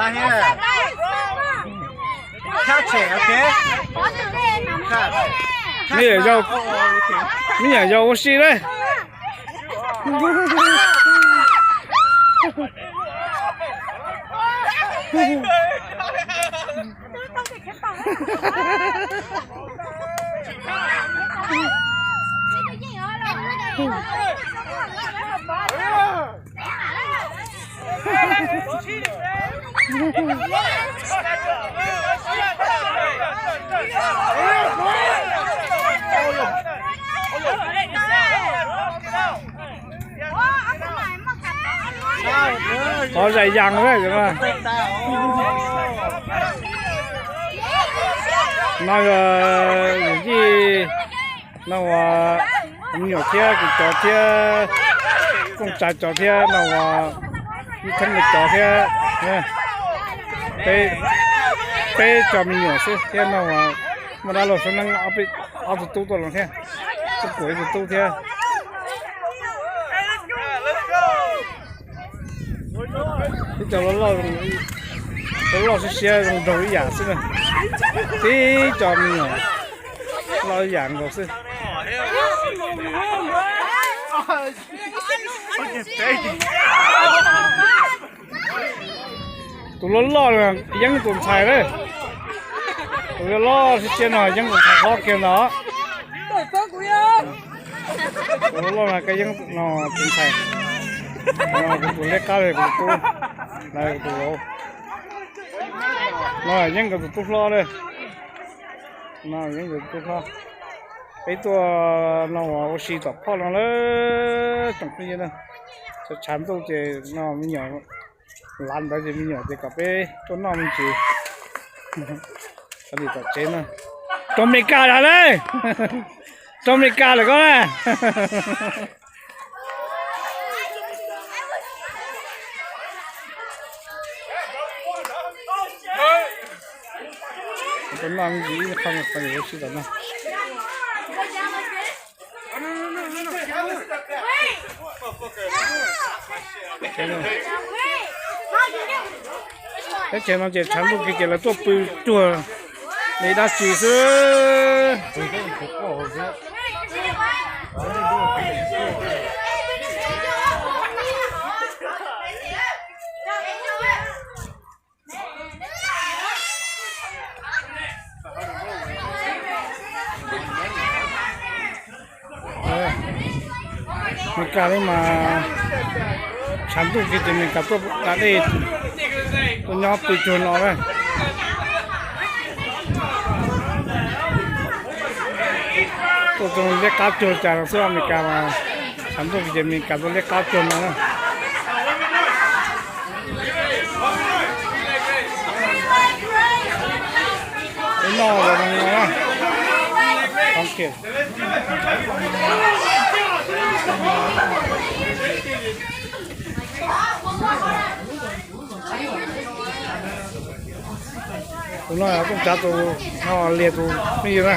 Me nyuam yaus, me nyuam yaus ua si lawm. Qhov zais yas na. No yog yim no uas me nyuam thiab kuv cov thiab kooj tsa cov thiab no uas ib thab me cov thiab peb, peb cov me nyuam xwb thiab no uas muaj dab laug Suab Neeb ob tug tub tuaj los thiab, tub kuam ib tug tub thiab. Ib co loj loj siab siab zoo nraug ib yam xwb na. Tib co me nyuam loj ib yam nkaus xwb. Tus loj loj yeeb tus ntxhais lawm. Tus loj loj siab siab no yeeb tus ntxhais hlob kiag ntag. Tus loj loj no koj yeeb no tus ntxhais. Kuv tus liab qab li kuv tus tub, kuv tus vauv. No yeeb kuv tus tub hlob lawm. No yeeb kuv tus tub hlob. Peb tuaj no ua si tom phoj no lawm tsoom phooj ywg na. Tshav ntuj ces no me nyuam lav ntawd ces me nyuam ces kom peb tuaj noj me ntsis. Li tom tsev no. Rau Mes Kas lawm, rau Mes Kas lawm koj na. Tuaj noj me ntsis ib qho qhov yuav sib tom noj. Teb chaws no ces tshav ntuj kiag ces lawv tuaj pw cuag li dab tsi xwb. Mes Kas li mas tshav ntuj kiag ces Mes Kas tuaj da dej tuaj nyob pw cuag no na. Tuaj zoo liab qab cuag cas no xwb Mes Kas mas, tshav ntuj kiag ces Mes Kas tuaj liab qab cuag no na. Ib noj los zoo no na. Tus no yog Tooj Tsav tus, no Liag tus phooj ywg na.